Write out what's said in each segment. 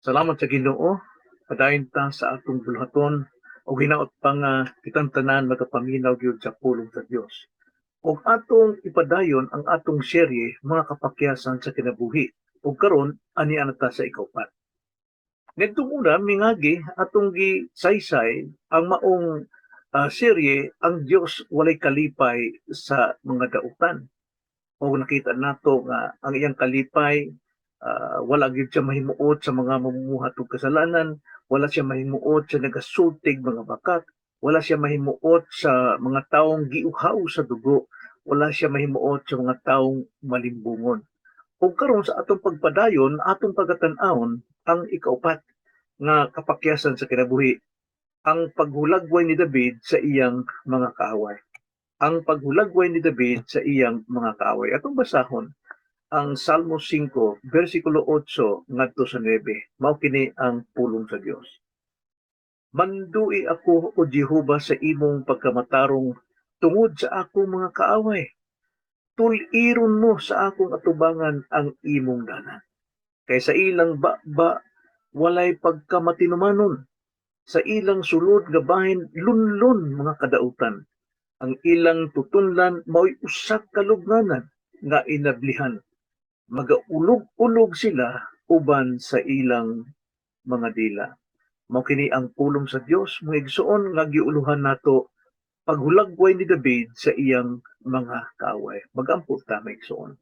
Salamat sa Ginoo. Padayon ta sa atong buluhaton ug hinaot pa nga kitang tanan magapaminaw gyud sa pulong sa Dios. Ug atong ipadayon ang atong serye, Mga Kapakyasan sa Kinabuhi. Ug karon ani na ta sa ikaupat. Ngadtong una, mingagi atong gisaysay ang maong serye, Ang Dios Walay Kalipay sa Mga Dautan. O nakita nato nga ang iyang kalipay, wala gyud siya mahimuot sa mga mamumuhat og kasalanan, wala siya mahimuot sa nagasultig mga bakak, wala siya mahimuot sa mga taong giuhaw sa dugo, wala siya mahimuot sa mga taong malimbungon. Ug karon sa atong pagpadayon, atong pagatan-awon ang ikaupat nga kapakyasan sa kinabuhi, ang paghulagway ni David sa iyang mga kaaway. Ang paghulagway ni David sa iyang mga kaaway. Atong basahon ang Salmo 5, versikulo 8 ngadto sa 9. Mao kini ang pulong sa Dios. Mandui ako, o Jehova, sa imong pagkamatarong tungod sa akong mga kaaway. Tul-iron mo sa akong atubangan ang imong dalan. Kay sa ilang baba walay pagkamatinumanon. Sa ilang sulod nga bahin lunlun mga kadautan. Ang ilang tutunlan mao'y usa ka lubnganan nga inablihan. Magaulog-ulog sila uban sa ilang mga dila. Mao kini ang pulong sa Dios, mga igsoon, nga giuluhan nato, paghulagway ni David sa iyang mga kaaway. Magampo ta, mga igsoon.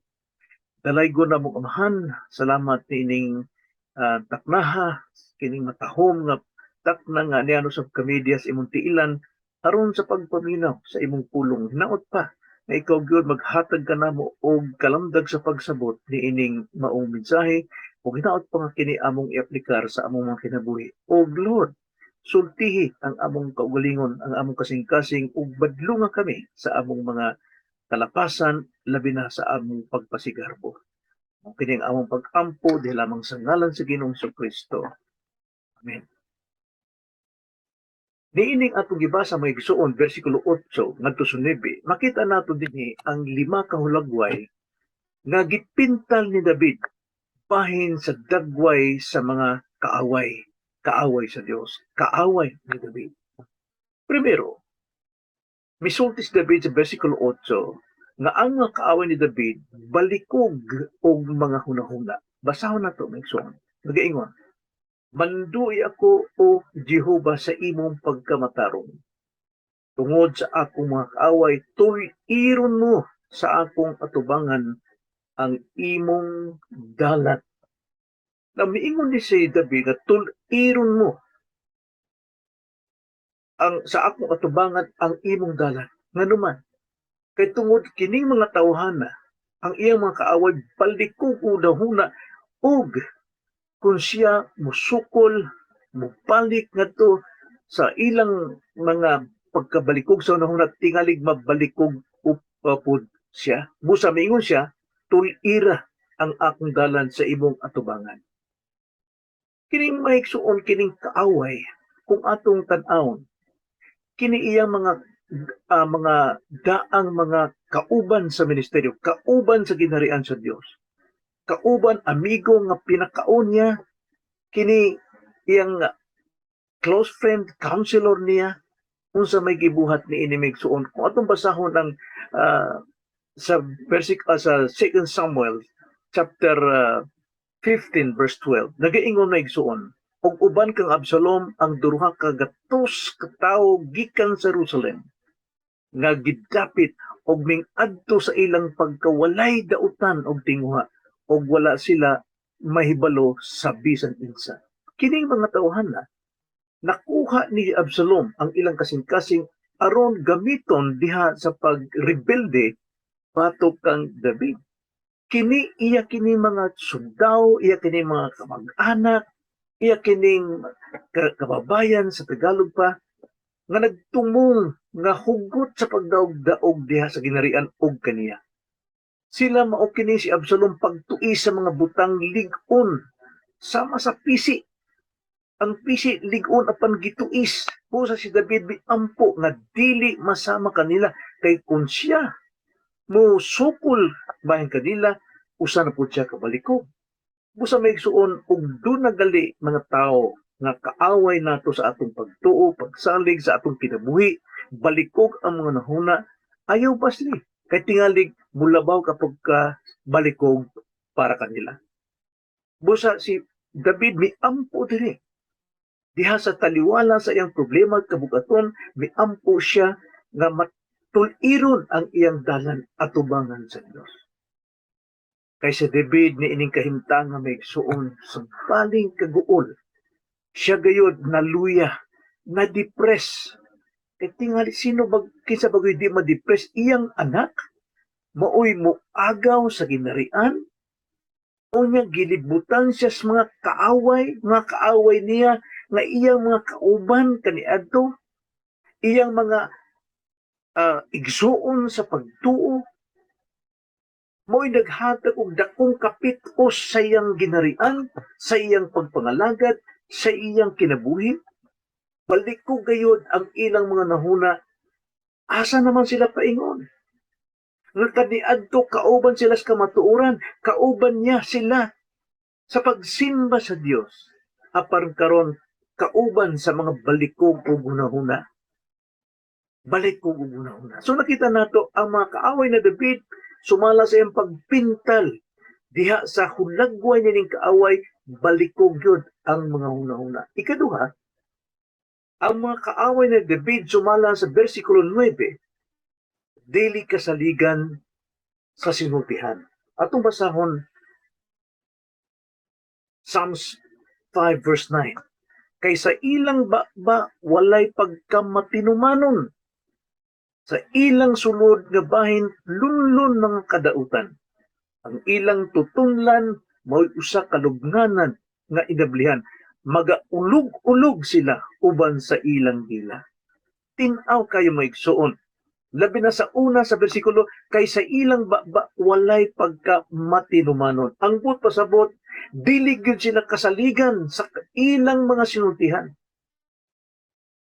Dalaygon namong Amahan, salamat niining taknaha, kining matahom nga takna nga niano sa kamedya sa imong tiilan aron sa pagpaminaw sa imong pulong. Hinaot pa na ikaw gyud maghatag kanamo og kalamdag sa pagsabot niining maong mensahe ug hinaot pa nga kini among iaplikar sa among mga kinabuhi. O Lord, sultihi ang among kaugalingon, ang among kasing-kasing ug badlunga kami sa among mga kalapasan, labi na sa among pagpasigarbo. Mao kini ang among pag-ampo diha lamang sa ngalan sa Ginoong Kristo. Amen. Niining atong gibasa, mga igsuon, versikulo 8 ngadto sa 9, makita nato dinhi ang lima ka hulagway nga gipintal ni David bahin sa dagway sa mga kaaway, kaaway sa Dios, kaaway ni David. Primero, misulti si David sa versikulo 8 nga ang mga kaaway ni David balikog og mga hunahuna. Basahon nato, mga igsuon. Nagaingon, "Mandui ako, o Jehova, sa imong pagkamatarong. Tungod sa akong mga kaaway, tul-iron mo sa akong atubangan ang imong dalan." Na miingon ni si David nga tul-iron mo ang sa akong atubangan ang imong dalan. Nganuman, kay tungod kining mga tawhana, ang iyang mga kaaway, balikog og hunahuna ug kung siya musukol, mubalik ngadto sa ilang mga pagkabalikog sa hunahuna, tingalig mabalikog upod siya. Busa miingon siya, "Tulira ang akong dalan sa imong atubangan." Kining, mga igsuon, kining kaaway, kung atong tan-awon, kini iyang mga daang mga kauban sa ministeryo, kauban sa ginharian sa Dios, kauban, amigo nga pinakaon niya, kini iyang close friend, counselor niya. Unsa may gibuhat ni ini, mga igsuon? Kung atong basahon ang sa verse sa 2 Samuel chapter 15 verse 12, nagaingon na, igsuon, "Ug uban kang Absalom ang duha ka gatos ka tawo gikan sa Jerusalem nga gidapit og mingadto sa ilang pagkawalay dautan og tinguha, og wala sila mahibalo sa bisan unsa." Kining mga tawhana, nakuha ni Absalom ang ilang kasing-kasing aron gamiton diha sa pagrebelde batok kang David. Kini iya kini mga sundao, iya kini mga kamag-anak, iya kining kababayan sa Tagalog pa nga nagtumong nga hugot sa pagdaog-daog diha sa ginharian og kaniya. Sila mao kini si Absalom pagtuis sa mga butang lig-on sama sa pisi. Ang pisi lig-on apan gituis. Busa si David miampo nga dili masama kanila kay kung siya mo sukol bahin kanila, usa na pud siya kabalikog. Busa, mga igsuon, ug duna gali mga tao nga kaaway nato sa atong pagtuo, pagsalig sa atong kinabuhi, balikog ang mga hunahuna, ayaw basli. Kay tingalig mulabaw kapag ka balikog para kanila. Busa si David miampo diri. Diha sa taliwala sa iyang problema kabugaton, miampo siya nga matuliron ang iyang dalan atubangan sa Dios. Kay si David ni ining kahimtang nga, mga igsuon, sa baling kaguol, siya gayod naluya, na-depress. Kay tingali sino bag kinsa bagoy di ma-depress, iyang anak maoy moagaw sa ginarian? Unya gilibutan siya sa mga kaaway niya nga iyang mga kauban kaniadto, iyang mga igsuon sa pagtuo, mao'y naghatag og dakong kapitos sa iyang ginarian, sa iyang pagpangalagad, sa iyang kinabuhi. Balikog gayod ang ilang mga hunahuna. Asa naman sila paingon? Nga kaniadto kauban sila sa kamatuoran, kauban niya sila sa pagsimba sa Dios. Apan karon kauban sa mga balikog ug hunahuna. Balikog ug hunahuna. So nakita nato ang mga kaaway na David, sumala sa iyang pagpintal diha sa hulagway nining kaaway, balikog yun ang mga hunahuna. Ikaduha, ang mga kaaway ni David, sumala sa versikulo 9, dili kasaligan sa sinultihan. Atong basahon Psalms 5 verse 9. "Kay sa ilang baba walay pagkamatinumanon. Sa ilang sulod nga bahin lunlun mga kadautan. Ang ilang tutunlan mao'y usa ka lubnganan nga inablihan. Magaulog-ulog sila uban sa ilang dila." Tin-aw kayo, mga igsuon. Labi na sa una sa bersikulo, "Kay sa ilang baba walay pagka matinumanon." Ang buot pasabot, dili gyud sila kasaligan sa ilang mga sinultihan.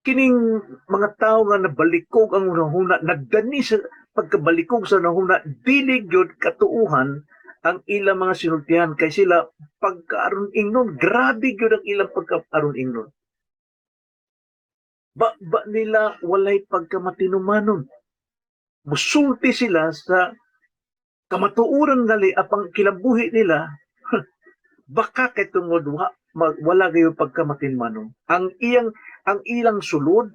Kining mga tao nga nabalikog ang hunahuna, nagdani sa pagkabalikog sa hunahuna, dili gyud katuuhan ang ilang mga sinultihan kay sila pagkaaron ingnon, grabe gyud ang ilang pagkaaron ingnon. Ba nila walay pagkamatinumanon. Musulti sila sa kamatuoran gali apang kinabuhi nila baka kay tungod wala gayo pagkamatinumanon. Ang ilang sulod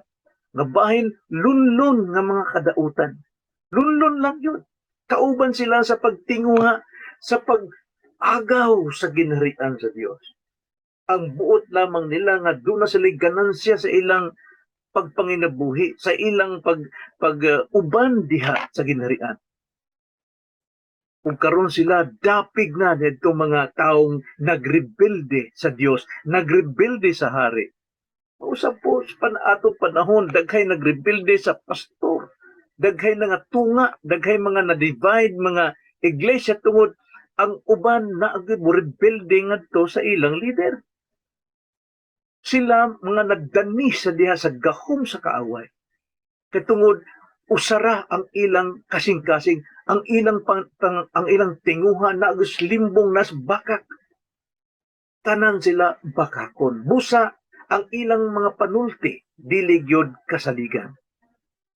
nga bahin lunlun nga mga kadautan. Lunlun lang yun. Kauban sila sa pagtinguha, sa pag-agaw sa ginharian sa Dios. Ang buot lamang nila nga duna sila ganansya sa ilang pagpanginabuhi, sa ilang pag pag uban diha sa ginharian. Ug karon sila dapig na nidtong mga taong nagrebelde sa Dios, nagrebelde sa hari. Usab po sa ato panahon, daghay nagrebelde sa pastor, daghay nga tunga, daghay mga na-divide mga iglesia tungod ang uban na mo rebelde ngadto sa ilang leader. Sila mga nagdani sa diha sa gahom sa kaaway. Kay tungod usara ang ilang kasing-kasing, ang ilang ang ilang tinguha na limbong nas bakak. Tanan sila bakakon. Busa ang ilang mga panulti dili gyud kasaligan.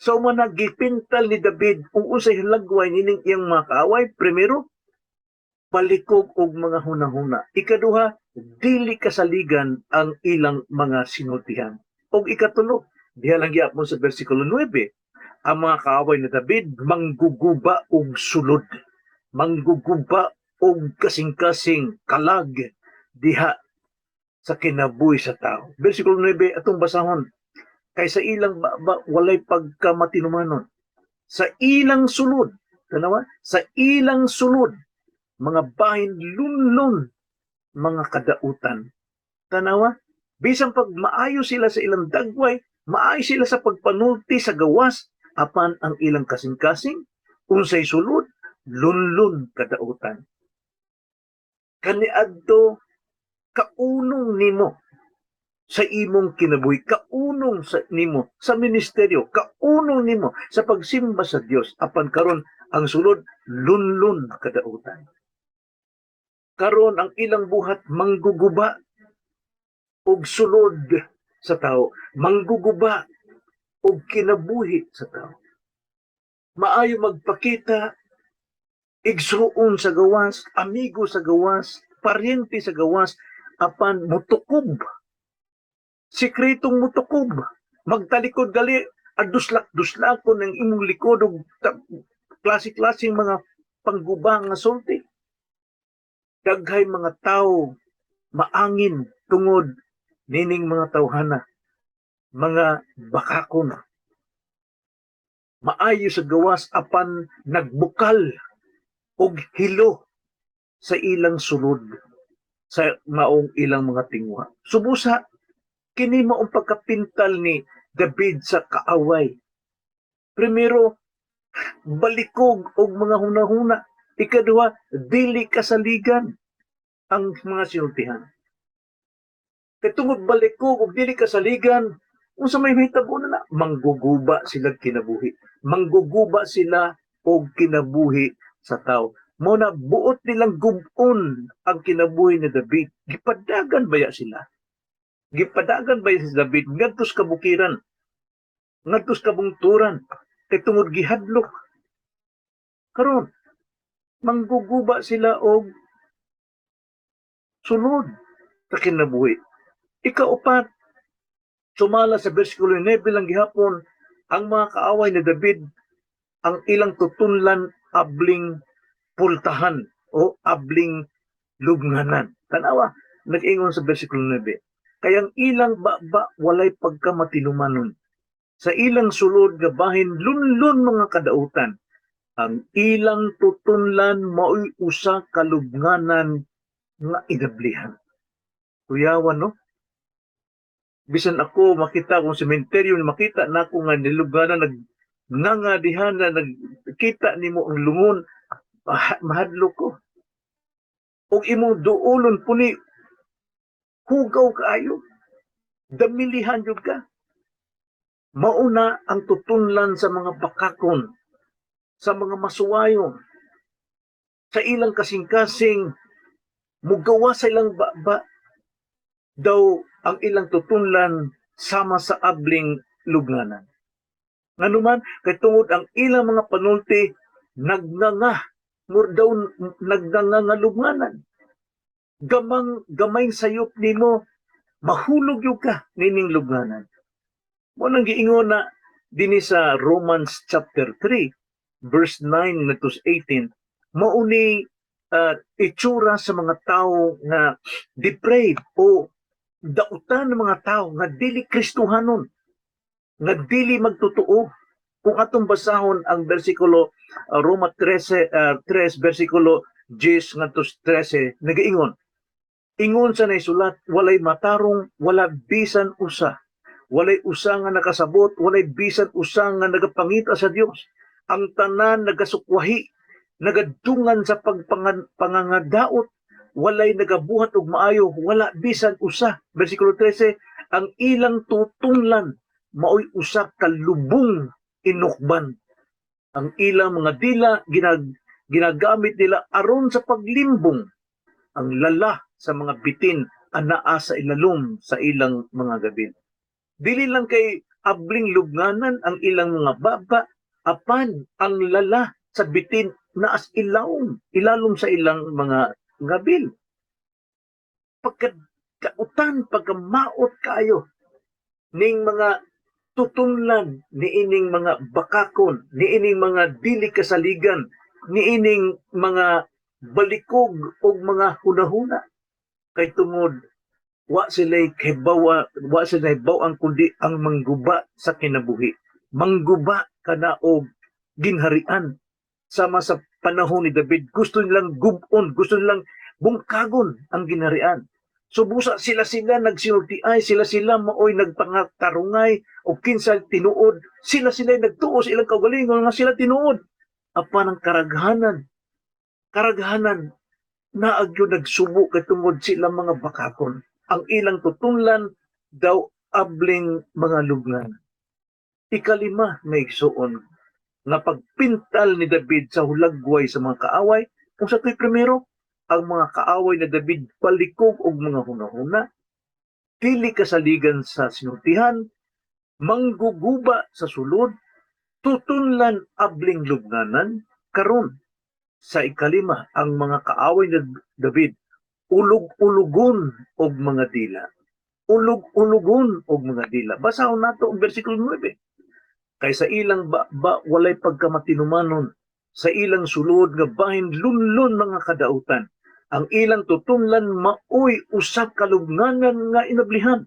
So man gipintal ni David ug unsay lagway nining iyang mga kaaway: primero, balikog og mga hunahuna. Ikaduha, dili kasaligan ang ilang mga sinultihan. Og ikatulo, diha lang gyapon sa bersikulo 9, ang mga kaaway ni David mangguguba og sulod, mangguguba og kasing-kasing kalag diha sa kinabuhi sa tao. Bersikulo 9, atong basahon. "Kay sa ilang baba walay pagkamatinumanon. Sa ilang sulod," tanawa, "sa ilang sulod, mga bahin lunlun, mga kadautan." Tanawa, bisan pag maayo sila sa ilang dagway, maayo sila sa pagpanulti sa gawas, apan ang ilang kasing-kasing, unsay sulod, lunlun kadautan. Kaniadto kaunong nimo sa imong kinabuhi, kaunong sa nimo sa ministeryo, kaunong nimo sa pagsimba sa Dios, apan karon ang sulod lunlun kadautan. Karon ang ilang buhat mangguguba og sulod sa tao, mangguguba og kinabuhi sa tao. Maayo magpakita, igsuon sa gawas, amigo sa gawas, paryente sa gawas, apan mutukob. Sikretong mutukob. Magtalikod gali, aduslak-duslakon ng imong likod og klase-klaseng mga pangguba nga sulti. Daghay mga tao maangin tungod nining mga tawhana, mga bakakon. Maayo sa gawas apan nagbukal og hilo sa ilang sulod sa maong ilang mga tinguha. Subusa, kini maong pagkapintal ni David sa kaaway. Primero, balikog og mga hunahuna. Ikaduha, dili kasaligan ang mga sinultihan. Kay tungod balikog og dili kasaligan, unsa may mahitabo na na? Mangguguba sila kinabuhi. Mangguguba sila og kinabuhi sa tao. Mao na buot nilang gub-on ang kinabuhi ni David. Gipadagan baya sila? Gipadagan baya si David ngadto sa kabukiran? Ngadto sa kabungturan? Kay tungod gihadlok. Karon, mangguguba sila og sulod sa kinabuhi. Ikaupat, sumala sa bersikulo 9 lang gihapon, ang mga kaaway ni David, ang ilang tutunlan abling pultahan o abling lubnganan. Tanawa, nag-ingon sa bersikulo 9. Kay ang ilang baba walay pagkamatinumanon. Sa ilang sulod nga bahin lunlun mga kadautan. Ang ilang tutunlan mao'y usa ka lubnganan nga inablihan. Kuyawan, no? Bisan ako makita kung sementeryo, makita nako nga nilubnganan, nag nganga diha na nagkita nimo ang lungon, mahadlok ko. Og imong duolon puni hugaw kaayo. Damilihan jud ka. Mauna ang tutunlan sa mga bakakon, sa mga masuwayon, sa ilang kasing-kasing, mugawa sa ilang baba, daw ang ilang tutunlan sama sa abling lubnganan. Nganuman, kay tungod ang ilang mga panulti, nagnganga, mur daw nagnganga nga lubnganan. Gamang gamay sayop nimo, mahulog gyud ka nining lubnganan. Mao nang giingon na dinhi sa Romans chapter 3 verse 9 to 18, mao ni itsura sa mga tao nga depraved o dautan ng mga tao nga dili Kristohanon, nga dili magtotoo. Kung atong basahon ang bersikulo Roma 13 3 bersikulo 10 ngadto 13, nagaingon, ingon sa naisulat, walay matarong, wala bisan usa. Walay usa nga nakasabot, walay bisan usa nga nagapangita sa Dios. Ang tanan nagasukwahi, nagadungan sa pagpangangadaot, walay nagabuhat og maayo, wala bisan usa. Bersikulo 13, ang ilang tutunglan maoy usa ka lubong inukban. Ang ilang mga dila ginagamit nila aron sa paglimbong. Ang lala sa mga bitin anaa sa ilalom sa ilang mga gabil. Dili lang kay abling lubnganan ang ilang mga baba, apan ang lala sa bitin naas ilawom, ilalom sa ilang mga ngabil. Pagkautan, pagkamaot kaayo ning mga tutunlan niining mga bakakon, niining mga dili kasaligan, niining mga balikog og mga hunahuna. Kay tungod wa sila hibawa, wa sila hibaw-an kundi ang mangguba sa kinabuhi. Mangguba kana og ginharian. Sama sa panahon ni David, gusto nilang gub-on, gusto nilang bungkagon ang ginharian. So busa sila-sila nagsinultiay, sila-sila maoy nagpangatarungay o kinsa tinuod, sila-sila nagtuo sa ilang kaugalingon nga sila tinuod. Apan ang karaghanan, karaghanan naagyo nagsubo kay tungod sila mga bakakon. Ang ilang tutunlan daw abling mga lubngan. Ikalima nga igsuon nga pagpintal ni David sa hulagway sa mga kaaway, kung sa to'y primero, Ang mga kaaway ni David palikog og mga hunahuna, dili kasaligan sa sinultihan, mangguguba sa sulod, tutunlan abling lubnganan. Karon sa ikalima, ang mga kaaway ni David ulog-ulogon og mga dila. Ulog-ulogon og mga dila. Basahon nato ang versikulo 9. Kay sa ilang ba walay pagkamatinumanon, sa ilang sulod nga bahin lunlun mga kadautan. Ang ilang tutunlan maoy usa ka lubnganan nga inablihan.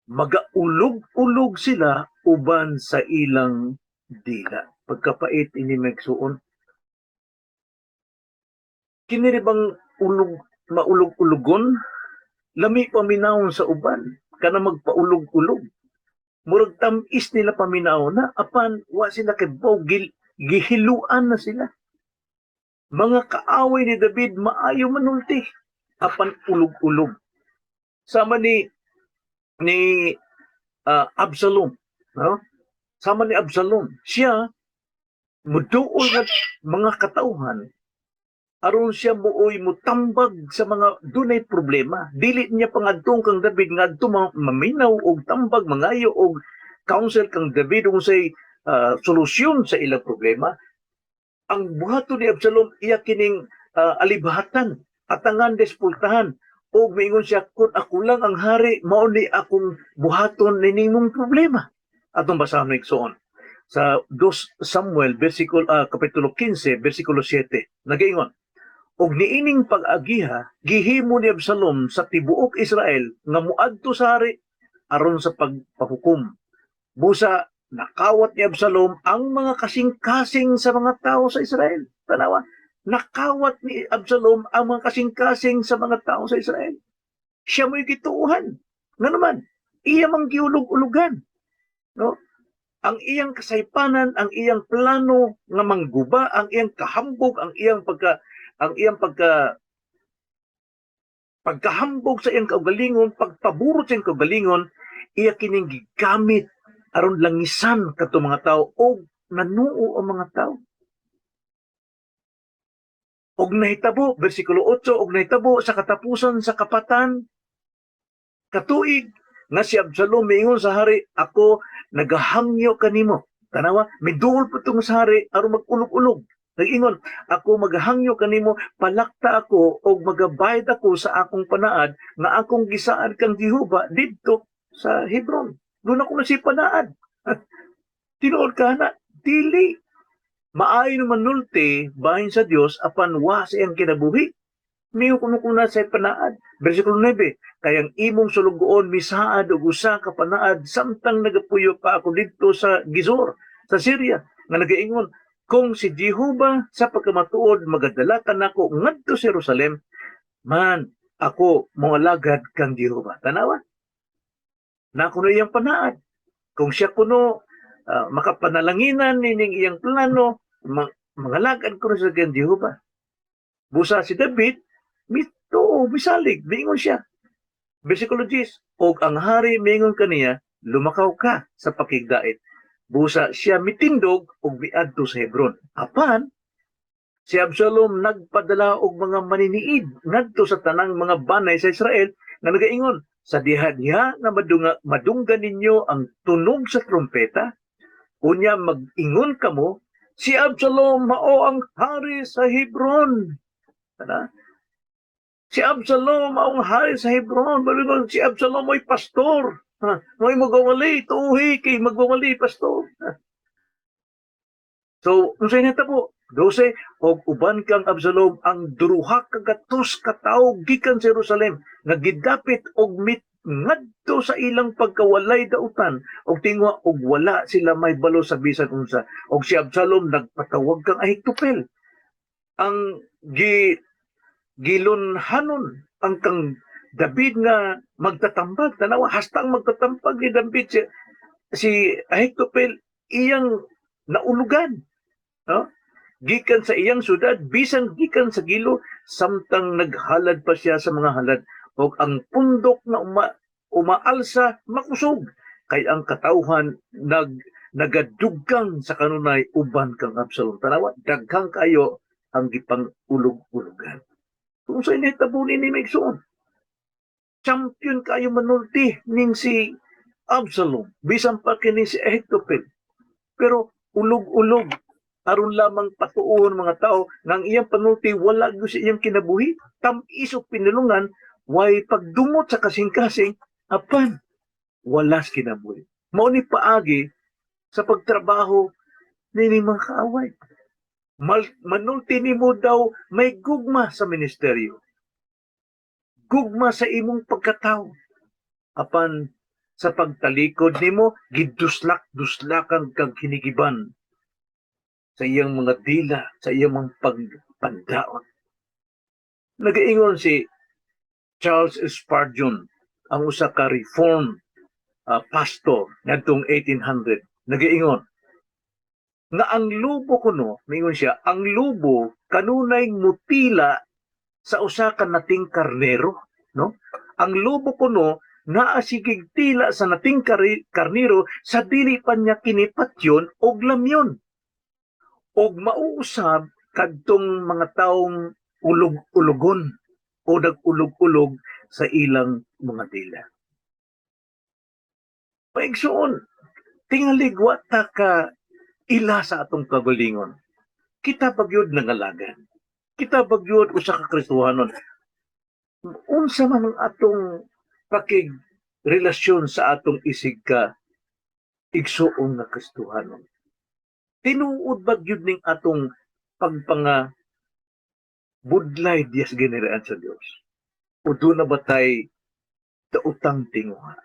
Magaulog-ulog sila uban sa ilang dila. Pagkapait ini, mga igsuon. Kini bang ulog maulog-ulogon, lami paminawon sa uban kana magpaulog-ulog. Murag tam-is nila paminaw na, apan wa sila kay gil, gihiluan na sila. Mga kaaway ni David maayo manulti, apan ulog-ulog. Sama ni Absalom, no? Sama ni Absalom, siya muduol nga mga katauhan aron siya muoy mutambag sa mga dunay problema. Dili niya pangadtong kang David ngadto maminaw og tambag, mangayo og counsel kang David unsay solusyon sa ilang problema. Ang buhaton ni Absalom, iya kining alibhatan, atangan, despultahan og miingon siya, "Kun ako lang ang hari, mao ni akong buhaton ninimong problema." Atong basahon, igsoon, sa 2 Samuel versikulo kapitulo 15 versikulo 7. Nagaingon, "Og niining pag-agiha, gihimo ni Absalom sa tibuok Israel nga muadto sa hari aron sa pagpahukom. Busa nakawat ni Absalom ang mga kasing-kasing sa mga tao sa Israel." Tanawa, nakawat ni Absalom ang mga kasing-kasing sa mga tao sa Israel. Siya mo'y gituuhan. Nga naman, iya mang giulog-ulugan. No? Ang iyang kasaypanan, ang iyang plano nga mangguba, ang iyang kahambog, ang iyang pagkahambog sa iyang kaugalingon, pagpaburot sa iyang kaugalingon, iya kining gigamit aron langisan kadto mga tao og nanuo ang mga tao. Og nahitabo, versikulo 8, "Og nahitabo sa katapusan sa kapatan katuig nga si Absalom miingon sa hari, 'Ako nagahangyo kanimo.'" Tanawa, miduol pa tong sa hari aron mag-ulog-ulog. Nag-ingon, "Ako magahangyo kanimo, palakta ako og magabayad ako sa akong panaad nga akong gisaad kang Jehova didto sa Hebron. Doon ako na si panaad." Tinuod ka na, dili. Maayo naman nulti, bahin sa Dios, apan wa sa iyang kinabuhi. Miingon kuno kuna sa panaad. Versikulo 9, "Kay ang imong sulugoon misaad og usa ka panaad samtang nagapuyo pa ako didto sa Gizor, sa Syria, nga nagaingon, 'Kung si Jehova sa pagkamatuod magadala kanako ngadto sa Jerusalem, man ako moalagad kang Jehova.'" Tanawa. Na kuno iyang panaad. Kung siya kuno makapanalanginan nining iyang plano, mangalagad kuno sa kang Jehova. Busa si David, mituo, misalig, miingon siya. Versikulo 10, "Og ang hari miingon kaniya, 'Lumakaw ka sa pakigdait.' Busa siya mitindog og miadto sa Hebron. Apan si Absalom nagpadala og mga maniniid ngadto sa tanang mga banay sa Israel nga nagaingon, 'Sa diha-diha nga madunggan ninyo ang tunog sa trompeta, unya mag-ingon kamo, 'Si Absalom mao ang hari sa Hebron.'" Ana? Si Absalom mao ang hari sa Hebron. Malingon, si Absalom mo'y pastor. Ha? Mo'y magwawali, tuhi kay magwawali, pastor. Ha? So, unsay nahitabo? 12, "Og uban kang Absalom ang duha ka gatos ka tawo gikan sa Jerusalem nga gidapit og mit ngadto sa ilang pagkawalay dautan og tingwa og wala sila may balo sa bisan unsa. Og si Absalom nagpatawag kang Ahitopel." Ang gilunhanon ang kang David nga magtatambag. Tanawa, hastang magtatambag ni David si Ahitopel iyang naulugan, no? Gikan sa iyang syudad bisan gikan sa Gilo samtang naghalad pa siya sa mga halad, ug ang pundok nga umaalsa makusog kay ang katawhan nagadugang sa kanunay uban kang Absalom. Tanawa, daghang kayo ang gipang ulog-ulugan. Kung sa nahitabo ni maigsoon, champion kayo manulti ning si Absalom, bisan pa kini si Ahithophel. Pero ulog-ulog aron lamang patuon mga tao nga ang iyang panulti wala gyud sa iyang kinabuhi, tam-is og pinulungan, way pagdumot sa kasing-kasing, apan wala sa kinabuhi. Mao ni paagi sa pagtrabaho nining mga kaaway. Manulti nimo daw may gugma sa ministeryo, gugma sa imong pagkatao, apan sa pagtalikod nimo giduslak-duslakan kag hinigiban sa iyang mga dila, sa iyang mga pagpandaon. Nagaingon si Charles Spurgeon, ang usa ka reform pastor ngadtong 1800, nagaingon nga ang lubo kuno, mingon siya, ang lubo kanunay mutila sa usa ka nating karnero, no? Ang lubo kuno naa sigig tila sa nating karnero sa dili pa niya kinipatyon og lamyon. Og mauusab kadtong mga taong ulog-ulogon o nag-ulog-ulog sa ilang mga dila. Paigsoon, tingali wa ta ka ila sa atong kagalingon. Kita bagyod nangalagan. Kita bagyod usa ka Kristohanon. Unsa man ang atong pakig relasyon sa atong isig ka igsuon nga Kristohanon? Tinuod ba gyud ning atong pagpanga budlay diya sa giniraan sa Dios? O duna ba tay daotang tinguha?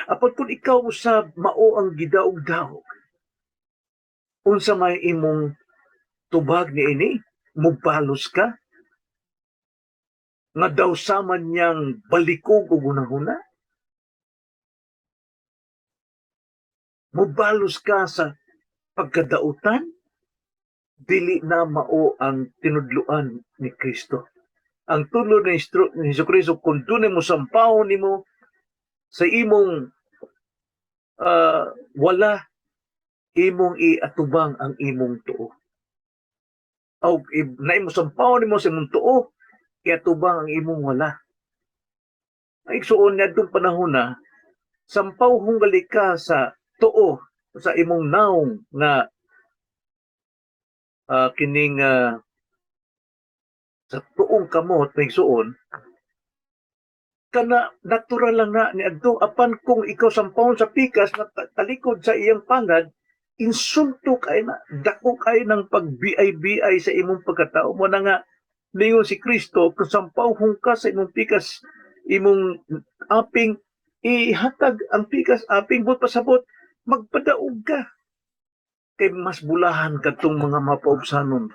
Apan kung ikaw usab mao ang gidaog-daog, unsa may imong tubag niini? Mubalos ka? Nga daw sama niyang balikog og hunahuna? Mubalos ka sa pagkadautan? Dili na mao ang tinudloan ni Kristo. Ang tudlo ni Jesucristo, kung dunay mo sampahon nimo sa imong wala, imong iatubang ang imong tuo. O na imo sampahon nimo sa imong tuo, iatubang ang imong wala. Ay igsuon niadtong panahon na sampaw hunggali ka sa tuo sa imong naong nga kining sa tuong kamot, maigsuon, kana natural lang na niadto. Apan kung ikaw sampawon sa pikas na talikod sa iyang palad, insulto kay na, dako kay ng pag-BI-BI sa imong pagkatao mo. Na nga ningon si Kristo, kung sampawon ka sa imong pikas, imong aping, ihatag ang pikas aping, but pasabot magpadaog ka kay mas bulahan kadtong mga mapaubsanon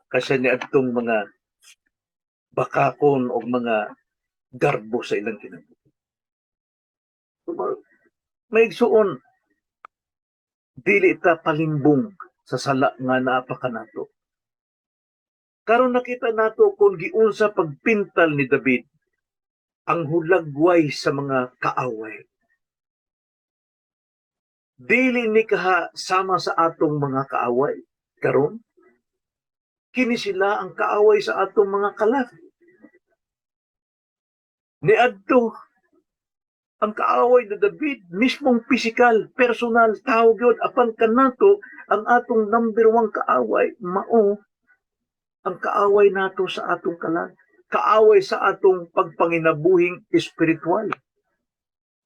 kasi niadtong mga bakakon o mga garbo sa ilang kinabuhi. Maigsuon, dili ta palimbong sa sala nga naa pa kanato. Karon nakita nato kung giunsa pagpintal ni David ang hulagway sa mga kaaway. Dili ni kaha sama sa atong mga kaaway karon. Kini sila ang kaaway sa atong mga kalat. Niadto ang kaaway ni David mismong pisikal, personal, tao gyud. Apan kanato ang atong number one kaaway mao ang kaaway nato sa atong kalag, kaaway sa atong pagpanginabuhing espiritual.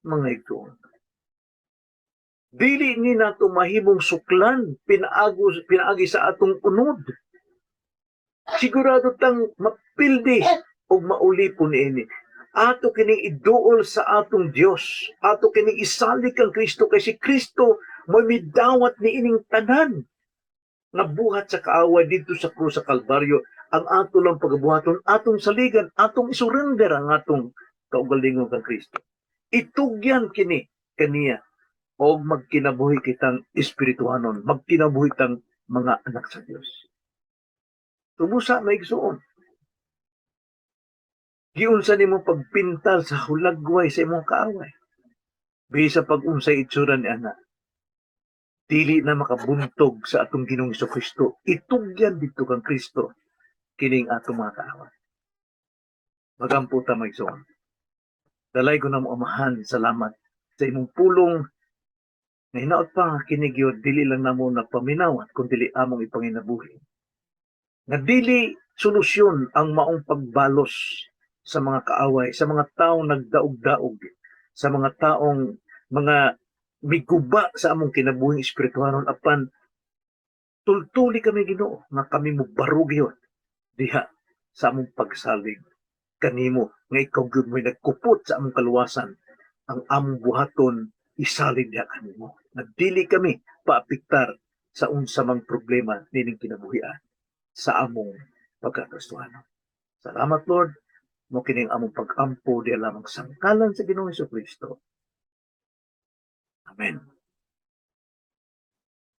Mga igsoon, dili ni nato mahimong suklan pinaagi sa atong unod. Sigurado tang mapildi og maulipon niini. Ato kining iduol sa atong Dios. Ato kining isalig kang Kristo kay si Kristo mo'y midawat niining tanan nga buhat sa kaaway didto sa krus sa Kalbaryo. Ang ato lang pagabuhaton, atong saligan, atong isurrender ang atong kaugalingon kang Kristo. Itugyan kini kaniya og magkinabuhi kitang espirituhanon, magkinabuhi tang mga anak sa Dios. Tumusa, maigsuon. Giunsa nimo pagpintal sa hulagway sa imong kaaway? Bisa pag unsay itsura ni ana, dili na makabuntog sa atong Ginoong Kristo. Itugyan didto kang Kristo. Kining atong mga kaaway. Magampo ta, mga igsoon. Dalaygon namo Amahan, salamat sa imong pulong nga hinaot pa nga kini gyud dili lang namo na paminawan kun dili among ipanginabuhi. Nga dili solusyon ang maong pagbalos sa mga kaaway, sa mga taong nagdaog-daog, sa mga taong mga miguba sa among kinabuhing espirituhanon, apan tultuli kami, Ginoo, nga kami mobarog gyud diha sa among pagsalig kanimo nga ikaw gyud mo'y nagkupot sa among kaluwasan. Ang among buhaton isalig diha kanimo nga dili kami paapektar sa unsa mang problema nining kinabuhian sa among pagkakristohano. Salamat, Lord. Mao kining among pag-ampo diha lamang sa ngalan sa Ginoong Kristo. Amen.